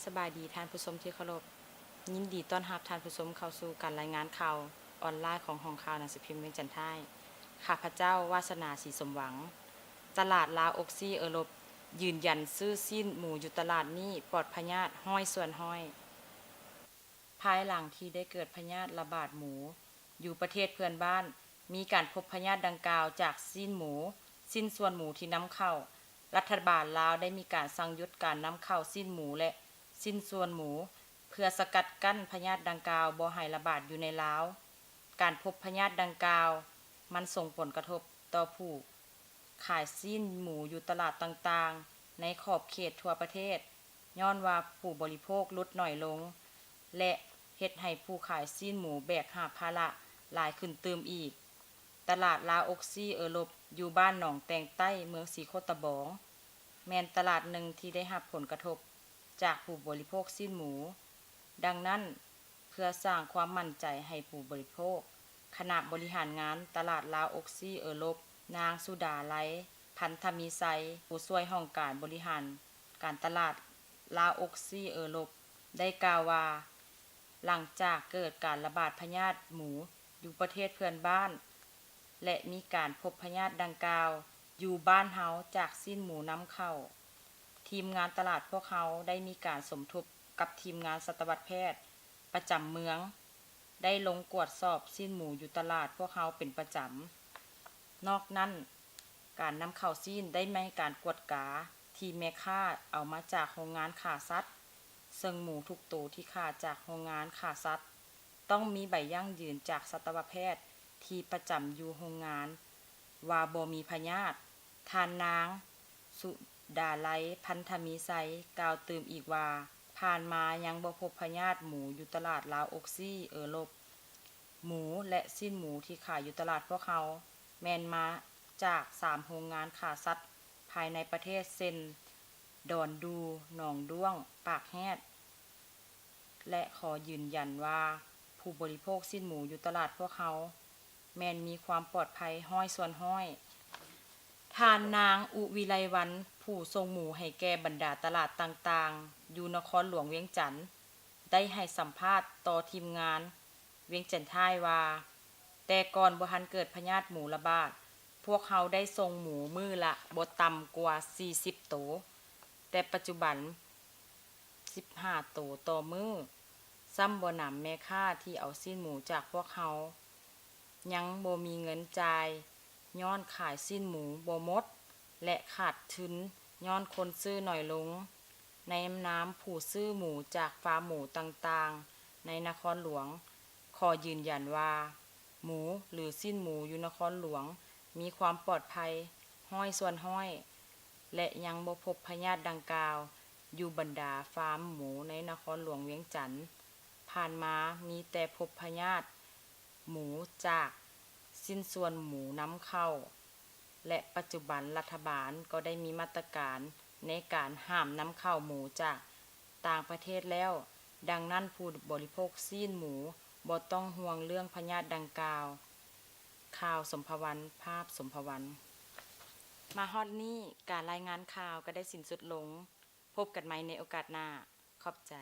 ສະບາຍດີທ່ານຜູ້ຊົມທີ່ເຄົາລົບ, ຍິນດີຕ້ອນຮັບທ່ານຜູ້ຊົມເຂົ້າສູ່ການລາຍງານຂ່າວອອນລາຍຂອງຫ້ອງຂ່າວໜັງສືພິມວຽງຈັນທາຍ. ຂ້າພະເຈົ້າ ວາສະໜາ ສີສົມຫວັງ. ຕະຫຼາດລາວອົກຊີເອີຣົບ ຢືນຢັນຊື້ຊີ້ນໝູຢູ່ຕະຫຼາດນີ້ປອດພະຍາດຮ້ອຍສ່ວນຮ້ອຍ. ພາຍຫຼັງທີ່ໄດ້ເກີດພະຍາດລະບາດໝູຢູ່ປະເທດເພື່ອນບ້ານ, ມີການພົບພະຍາດດັ່ງກ່າວຈາກຊີ້ນໝູ, ຊິ້ນສ່ວນໝູທີ່ນຳເຂົ້າ, ລັດຖະບານລາວໄດ້ມີການສັ່ງຢຸດການນຳເຂົ້າຊີ້ນໝູ ແລະ ຊິ້ນສ່ວນໝູ ເພື່ອສະກັດກັ້ນພະຍາດດັ່ງກ່າວບໍ່ໃຫ້ລະບາດຢູ່ໃນລາວ. ການພົບພະຍາດດັ່ງກ່າວ ມັນສົ່ງຜົນກະທົບຕໍ່ຜູ້ຂາຍຊີ້ນໝູຢູ່ຕະຫຼາດຕ່າງໆ ໃນຂອບເຂດທົ່ວປະເທດ, ຍ້ອນວ່າຜູ້ບໍລິໂພກຫຼຸດໜ້ອຍລົງ ແລະ ເຮັດໃຫ້ຜູ້ຂາຍຊີ້ນໝູແບກຫາບພາລະຫຼາຍຂຶ້ນຕື່ມອີກ. ຕະຫຼາດລາວອົກຊີເອີຣົບ ຢູ່ບ້ານໜອງແຕງໃຕ້ ເມືອງສີໂຄດຕະບອງ ແມ່ນຕະຫຼາດໜຶ່ງທີ່ໄດ້ຮັບຜົນກະທົບຈາກຜູ້ບໍລິໂພກຊີ້ນໝູ. ດັ່ງນັ້ນ, ເພື່ອສ້າງຄວາມໝັ້ນໃຈໃຫ້ຜູ້ບໍລິໂພກ, ຄະນະບໍລິຫານງານຕະຫຼາດລາວອົກຊີເອີຣົບ ນາງ ສຸດາໄລ ພັນທະມີໄຊ ຜູ້ຊ່ວຍຫ້ອງການບໍລິຫານການຕະຫຼາດລາວອົກຊີເອີຣົບ ໄດ້ກ່າວວ່າ ຫຼັງຈາກເກີດການລະບາດພະຍາດໝູຢູ່ປະເທດເພື່ອນບ້ານ ແລະ ມີການພົບພະຍາດດັ່ງກ່າວຢູ່ບ້ານເຮົາຈາກຊີ້ນໝູນຳເຂົ້າ, ທີມງານຕະຫຼາດພວກເຮົາໄດ້ມີການສົມທົບກັບທີມງານສັດຕະວະແພດປະຈຳເມືອງ, ໄດ້ລົງກວດສອບຊີ້ນໝູຢູ່ຕະຫຼາດພວກເຮົາເປັນປະຈຳ. ນອກນັ້ນ, ການນຳເຂົ້າຊີ້ນໄດ້ມີການກວດກາທີ່ແມ່ຄ້າເອົາມາຈາກໂຮງງານຂ້າສັດ, ເຊິ່ງໝູທຸກໂຕທີ່ຂ້າຈາກໂຮງງານຂ້າສັດ ຕ້ອງມີໃບຢັ້ງຢືນຈາກສັດຕະວະແພດທີ່ປະຈຳຢູ່ໂຮງງານວ່າບໍ່ມີພະຍາດ. ທ່ານນາງ ສຸດາໄລ ພັນທະມີໄຊ ກ່າວຕື່ມອີກວ່າ, ຜ່ານມາຍັງບໍ່ພົບພະຍາດໝູຢູ່ຕະຫຼາດລາວອົກຊີເອີຣົບ. ໝູ ແລະ ຊີ້ນໝູທີ່ຂາຍຢູ່ຕະຫຼາດພວກເຮົາ ແມ່ນມາຈາກສາມໂຮງງານຂ້າສັດພາຍໃນປະເທດ ເຊັ່ນ ດອນດູ, ໜອງດ້ວງ, ປາກແຮດ ແລະ ຂໍຢືນຢັນວ່າ ຜູ້ບໍລິໂພກຊີ້ນໝູຢູ່ຕະຫຼາດພວກເຮົາ ແມ່ນມີຄວາມປອດໄພຮ້ອຍສ່ວນຮ້ອຍ. ທ່ານນາງ ອຸວິໄລວັນ ຜູ້ສົ່ງໝູໃຫ້ແກ່ບັນດາຕະຫຼາດຕ່າງໆ ຢູ່ນະຄອນຫຼວງວຽງຈັນ ໄດ້ໃຫ້ສຳພາດຕໍ່ທີມງານວຽງຈັນທາຍວ່າ, ແຕ່ກ່ອນບໍ່ທັນເກີດພະຍາດໝູລະບາດ, ພວກເຮົາໄດ້ສົ່ງໝູມື້ລະບໍ່ຕ່ຳກວ່າສີ່ສິບໂຕ, ແຕ່ປັດຈຸບັນ ສິບຫ້າໂຕຕໍ່ມື້. ຊ້ຳບໍ່ໜຳແມ່ຄ້າທີ່ເອົາຊີ້ນໝູຈາກພວກເຮົາ ຍັງບໍ່ມີເງິນຈ່າຍ ຍ້ອນຂາຍຊີ້ນໝູບໍ່ໝົດ ແລະ ຂາດທຶນຍ້ອນຄົນຊື້ໜ້ອຍລົງ. ໃນນາມຜູ້ຊື້ໝູຈາກຟາມໝູຕ່າງໆໃນນະຄອນຫຼວງ, ຂໍຢືນຢັນວ່າ ໝູ ຫຼື ຊີ້ນໝູຢູ່ນະຄອນຫຼວງມີຄວາມປອດໄພຮ້ອຍສ່ວນຮ້ອຍ ແລະ ຍັງບໍ່ພົບພະຍາດດັ່ງກ່າວຢູ່ບັນດາຟາມໝູໃນນະຄອນຫຼວງວຽງຈັນ. ຜ່ານມາມີແຕ່ພົບພະຍາດໝູຈາກຊິ້ນສ່ວນໝູນຳເຂົ້າ ແລະ ປັດຈຸບັນລັດຖະບານກໍໄດ້ມີມາດຕະການໃນການຫ້າມນຳເຂົ້າໝູຈາກຕ່າງປະເທດແລ້ວ, ດັ່ງນັ້ນຜູ້ບໍລິໂພກຊີ້ນໝູບໍ່ຕ້ອງຫ່ວງເລື່ອງພະຍາດດັ່ງກ່າວ. ຂ່າວ ສົມພະວັນ ພາບ ສົມພະວັນ. ມາຮອດນີ້, ການລາຍງານຂ່າວກໍໄດ້ສິ້ນສຸດລົງ. ພົບກັນໃໝ່ໃນໂອກາດໜ້າ. ຂອບໃຈ.